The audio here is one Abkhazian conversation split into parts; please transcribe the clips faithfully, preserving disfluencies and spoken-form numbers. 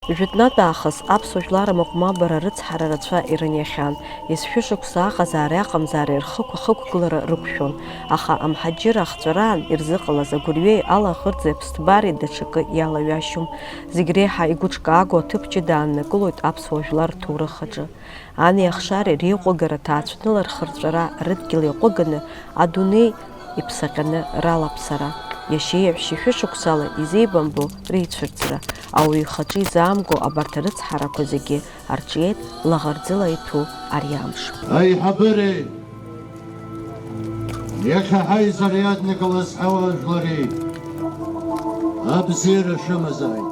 Жәытәнатә аахыс аԥсуа жәлар амыҟәмабара рыцҳара рацәа ирыниахьан, есшәышықәса аҟазаареи аҟамзаареи рхықә-, ахықәгылара рықәшәон, аха амҳаџьыраа ахҵәараан ирзыҟалаз агәырҩеи алаӷырӡи аԥсҭбареи даҽакы иалаҩашьом. Зегь реиҳа игәыҿкааго аҭыԥ ҷыда ааннакылоит аԥсуа жәлар рҭоурых аҿы. Ани ахшареи реиҟәыгара ҭаацәныла рхырҵәара рыдгьыл иаҟәыганы адунеи иԥсаҟьаны ралаԥсара, иашьеи иаҳәшьеи шәышықәсала изеибамбо реицәырӡра, ауаҩы ихаҿы изаамго абарҭ арыцҳарақәа зегьы арҿиеит лаӷырӡыла иҭәу ари амш. Аиҳабыреи, иахьа ҳаизара иаднакылаз ҳауаажәлари абзиара шәымазааит.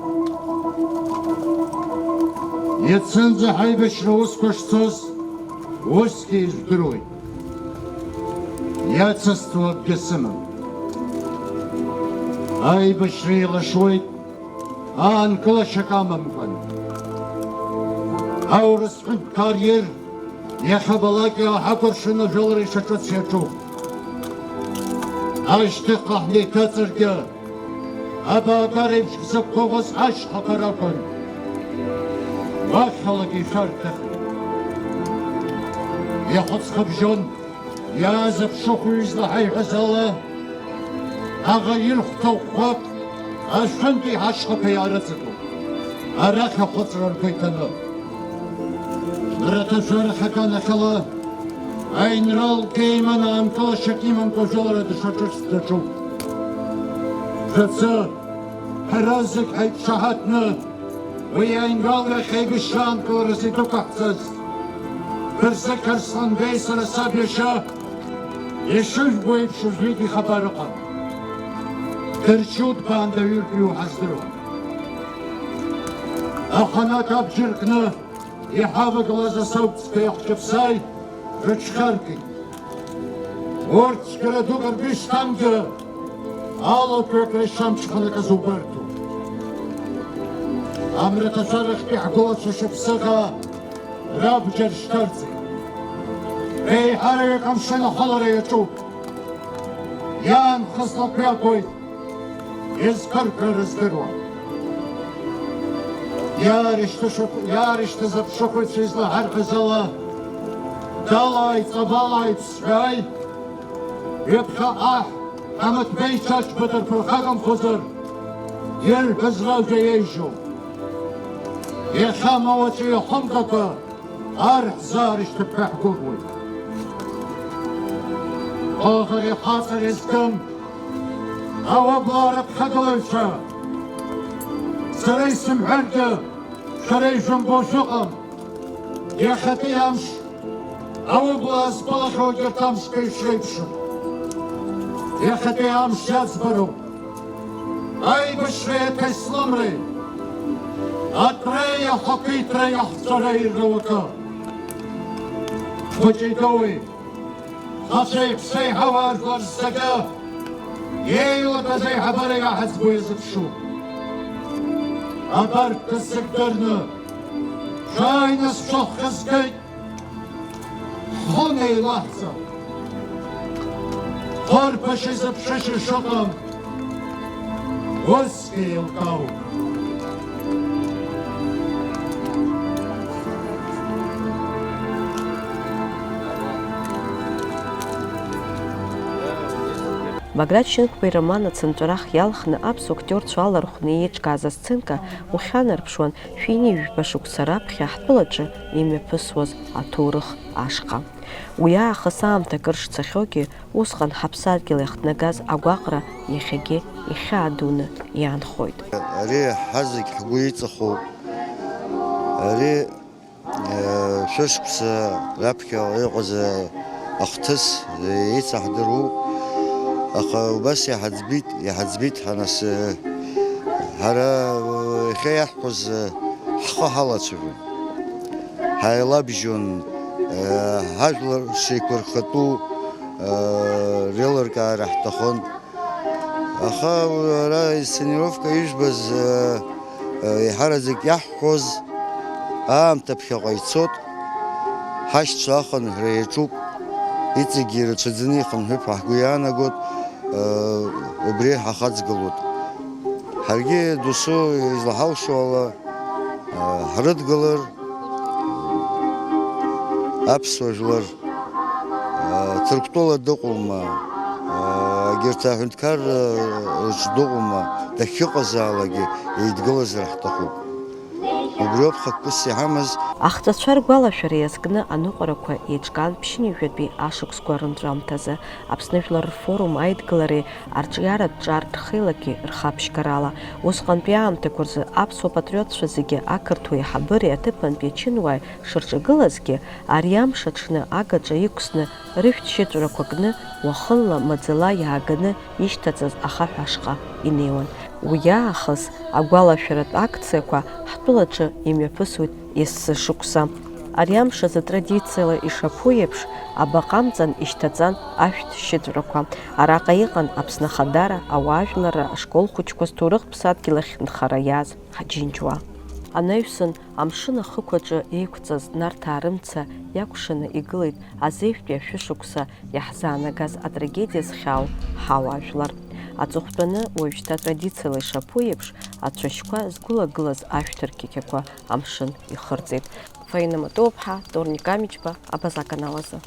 Иацынӡа ҳаибашьра усқәа шцоз усгьы ижәдыруеит. Иацысҵо акгьы сымам. Аибашьра еилашуеит, аанкылашьак амамкәан. Аурыс ҳәынҭқар ир иахьабалак иааҳакәыршаны ажәылара ишаҿыц иаҿуп. Ашьҭахьҟа ҳнеиҭаҵыргьы, абаагәара еиԥш ҳзықәгәыӷуаз ҳашьхақәа ракәын. Уахьалак ишәарҭахеит. Иахьа ҵхыбжьон иааз аԥшыхәҩы излаҳаиҳәаз ала, аӷа ирхәҭа ӷәӷәак ашәынтәи ҳашьхақәа иаарыҵатәоуп. Арахь ахәыцра ргәы иҭаны. Мраҭашәарах аганахьала аинрал Геиман аанкылашьак имамкәа ажәылара дышаҿыц даҿуп. Шәацы, ҳара зегь ҳаиқәшаҳаҭны, уи аинрал иахь аибашьра аанкыларазы идәықәаҳҵаз Бырзықь Арсланбеи сара саб иашьа ишыжәбо еиԥш уажәыгь ихабар ыҟам. Дырчу дбаандаҩыртәиу ҳаздыруам. Аханатә абџьар кны иҳавагылаз асауцқәа иахҿаԥсааит, рыҽхаркит. Урҭ цәгьара дук ргәы ишҭамӡо, алатәҩык рышьамҽханакыз убарҭоуп. Амраҭашәарахьтәи ҳгәылацәа шықәсыҟа рабџьар шьҭарҵеит. Еиҳараҩык амшын ахылара иаҿуп. Иаанхаз лакҩакуеит. Изԥырԥра рыздыруам. Иаарышьҭышәа-, иаарышьҭыз аԥшыхәыҩцәа излаҳарҳәаз ала, далааит, ҵабалааит сҳәааит, ҩаԥхьа аҳ Амаҭбеи Чачба дырԥырхагамхозар, ирҳәаз ражәа еиӷьу. Иахьа ма уаҵәы иахымгакәа, Ар ҳзаарышьҭып ҳәа ҳгәыӷуеит. Ҟәыӷареи хаҵареи згым ауаблаа раԥхьагылаҩцәа, сара исымҳәаргьы, шәара ижәымбо шәыҟам. Иахьатәи амш аублаа збалахьоу егьырҭ амшқәа ишреиԥшым. Иахьатәи амш иаӡбароуп. Аибашьреи аҭаслымреи, атәреи ахақәиҭреи аҳҵәареи руакы. Хәыҷи-дуи, хацәеи-ԥсеи ҳауаажәлар зегьы, еилатәаз аиҳабыра иаҳаӡбо иазыԥшуп. Абарҭ зегь дырны, шәааины сшәохра згеит. Ҳхы неилаҳҵап. Хырԥашьа зыԥшышьа шыҟам, усгьы еилкаауп. Баграт Шьынқәба ироман ацынҵәарах иалхны аԥсуа актиорцәа алархәны еиҿкааз асценка ухьанарԥшуан, шәи ҩынҩажәи жәба шықәса раԥхьа ҳтәылаҿы имҩаԥысуаз аҭоурых ашҟа. Уи аахыс аамҭа акыр шцахьоугьы, усҟан ҳаԥсадгьыл иахҭнагаз агәаҟра иахьагьы ихьаа дуны иаанхоит. Ари ҳазегь ҳгәы иҵахоуп. Ари, э, шәышықәса раԥхьа иҟаз, э, ахҭыс, э, еицаҳдыруоуп. Аха убас иҳаӡбеит, иҳаӡбеит ҳанас, э, ҳара, э, иахьа иаҳҳәоз, э, ҳхы ҳалацәажәон. Ҳаилабжьон, э, ҳажәлар шеиқәырхатәу, э, реилыркаара ҳҭахын. Аха ара инсценировка ижәбаз, э, э, еиҳараӡак иаҳҳәоз, аамҭа ԥхьаҟа ицот, ҳашьцәа ахынҳәра иаҿуп, иҵегьгьы ирацәаӡаны ихынҳәып ҳәа ҳгәы иаанагот, э, убри ҳахаҵгылот. Ҳаргьы досу излаҳалшо ала, Ҳрыдгылар аԥсуа жәлар, Ҭырқәтәыла дыҟоума, егьырҭ аҳәынҭқарра рҿы дыҟоума, дахьыҟазаалакгьы еидгылазар ҳҭахуп. Убриоуп хықәкыс иҳамаз. Ахҵәацәа ргәалашәара иазкны аныҟәарақәа еиҿкаан ԥшьынҩажәатәи ашықәсқәа рынҵәамҭазы. Аԥсны Жәлар рфорум аидгылареи арҿиаратә ҿар рхеилаки рхаԥшьгарала, усҟантәи аамҭақәа рзы аԥсуа патриотцәа зегьы ақырҭуа еиҳабыреи аҭыԥантәи ачынуааи шырҿагылазгьы, ари амш аҽны агаҿа иқәсны, рышәҭшьыҵәрақәа кны, уахынла маӡала иааганы ишьҭаҵаз ахаҳә ашҟа инеиуан. Уи аахыс агәалашәаратә акциақәа ҳтәылаҿы имҩаԥысуеит есышықәса. Ари амш азы традициала ишаԥу еиԥш, абаҟа амҵан ишьҭаҵан ашәҭшьыҵәрақәа. Араҟа иҟан Аԥсны ахадара, ауаажәларра, ашкол хәыҷқәа зҭоурыхтә ԥсадгьыл ахь нхара иааз ҳаџьынџьуаа. Анаҩсан, амшын ахықәаҿы еиқәҵаз Нарҭаа рымца иакәшаны игылеит азеижәтәи ашәышықәса иаҳзаанагаз атрагедиа зхьаау ҳауаажәлар. Аҵыхәтәаны уажәшьҭа традициала ишаԥу еиԥш, ацәашьқәа згәылагылаз ашәҭырқьқьақәа амшын ихырҵеит. Фаина Матуаԥҳа, Торник Амичба, Абаза аканал азы.